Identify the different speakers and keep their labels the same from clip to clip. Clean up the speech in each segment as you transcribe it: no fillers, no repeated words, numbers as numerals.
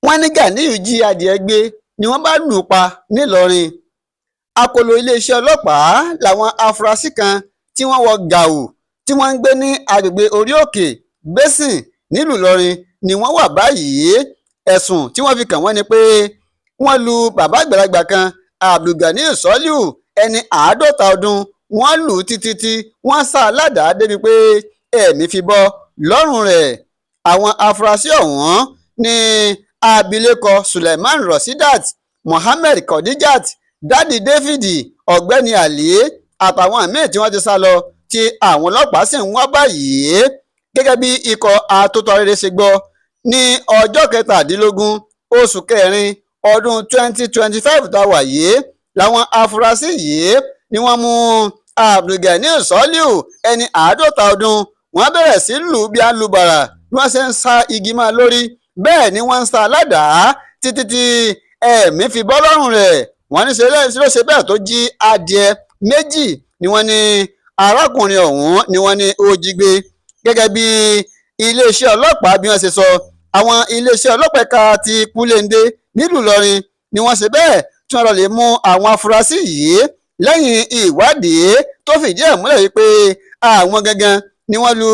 Speaker 1: Wọ́n ní Ganiyu jí adìẹ gbé ni wọ́n bá lù ú pa nìlọrin. Akóló iléeṣẹ́ ọlọ́pàá làwọn afurasí kan tí wọ́n wọ gàù tí wọ́n ń gbé ní agbègbè orí-òkè basin nílùú Ìlọrin ni wọ́n wà báyìí. Ẹ̀sùn tí wọ́n fi kàn wọ́n ni pé wọ́n lu bàbá àgbàlagbà kan, Abdulganiy Soliu, ẹni 50 ọdún. Wọ́n lù ú títí tí wọ́n sá a ládàá débi pé ẹ̀mí fi bọ́ lọ́rùn rẹ̀. Àwọn afurasí ọ̀hún ní abilékọ Suleiman Rosidat, Mohammed, Kodijat, Dadi David, Ọ̀gbẹ́ni Ali àtàwọn míín tí wọ́n ti sá lọ, tí àwọn ọlọ́pàá sì ń wá báyìí. Gẹ́gẹ́ bí ikọ̀ atótó-arére ṣe gbọ́, ní ọjọ́ 17 oṣù kẹrin ọdún 2025 tá a wà yìí làwọn afurasí yìí ni wọ́n mú Abdulganiy Soliu, ẹni 50 ọdún. Wọ́n bẹ̀rẹ̀ sí lù bí alùbàrà. Bí wọ́n ṣe ń sa igi mọ́ lórí, bẹ́ẹ̀ ni wọ́n ń sa ládàá títí tí ẹ̀mí fi bọ́ lọ́rùn rẹ̀. Wọ́n ní ṣe ló ṣe bẹ́ẹ̀ tó jí adìẹ méjì ni wọ́n ní arákùnrin ọ̀hún ni wọ́n ní ó jí gbé. Gẹ́gẹ́ bí iléeṣẹ́ ọlọ́pàá bí wọ́n ṣe sọ, àwọn iléeṣẹ́ ọlọ́pàá ẹ̀ka ti Kúlẹ̀ǹdé nílùú Ìlọrin ni wọ́n ṣe bẹ́ẹ̀ tí wọ́n lọ lè mú àwọn afurasí yìí lẹ́yìn ìwádìí tó fìdí ẹ̀ múlẹ̀ wípé àwọn gangan ni wọ́n lu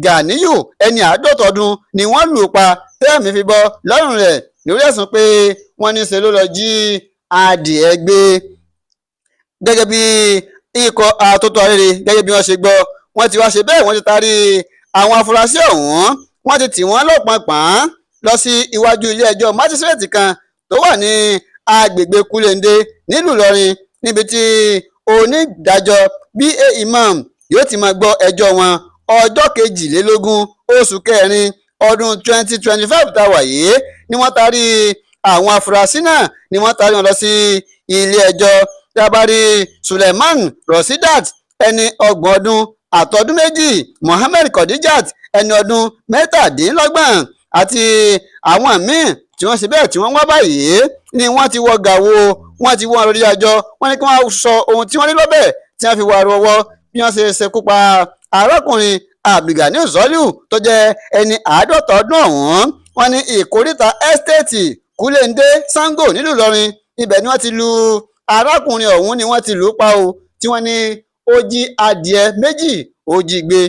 Speaker 1: Ganiyu, ẹni 50 ọdún, ni wọ́n lù pa tẹ́ẹ̀mí fi bọ́ lọ́rùn rẹ̀ lórí ẹ̀sùn pé wọ́n ní ṣe ló lọ jí adìẹ gbé. Gẹ́gẹ́ bí ikọ̀ àtótó arére, gẹ́gẹ́ bí wọ́n ṣe gbọ́, wọ́n ti wá ṣe bẹ́ẹ̀, wọ́n ti tarí àwọn afurasí ọ̀hún, wọ́n ti tì wọ́n lọ́pọ̀npọ̀n lọ sí iwájú ilé ẹjọ́ májísírèètì kan tó wà ní agbègbè Kúlẹ̀ǹdé nílùú Ìlọrin, níbi tí onídàájọ́ B.A. Imam yóò ti máa gbọ́ ẹjọ́ wọn. Ọjọ́ 22 oṣù kẹrin ọdún 2025 tá a wà yìí ni wọ́n tarí àwọn afurasí náà, ni wọ́n tarí wọn lọ sí ilé ẹjọ́. Tí a bá rí Suleiman Rosidat, ẹni 30 ọdún àtọdún 2, Mohammed Kodijat, ẹni ọdún 27, àti àwọn míín tí wọ́n ṣe bẹ́ẹ̀ tí wọ́n wá báyìí ni wọ́n ti wọ gàwo, wọ́n ti wọ́n lórí àjọ. Wọ́n ní kí wọ́n sọ ohun tí wọ́n rí lọ́bẹ̀ tí wọ́n fi wà rọwọ́ bí wọ́n ṣe ṣekú pa arákùnrin Abdulganiy Soliu tó jẹ́ ẹni 50 ọdún ọ̀hún. Wọ́n ní ìkóríta Estate, Kúlẹ̀ǹdé, Sango nílùú Ìlọrin, ibẹ̀ ni wọ́n ti lu arákùnrin ọ̀hún, ni wọ́n ti lù ú pa o, tí wọ́n ní ó jí adìẹ méjì, ó jí gbé.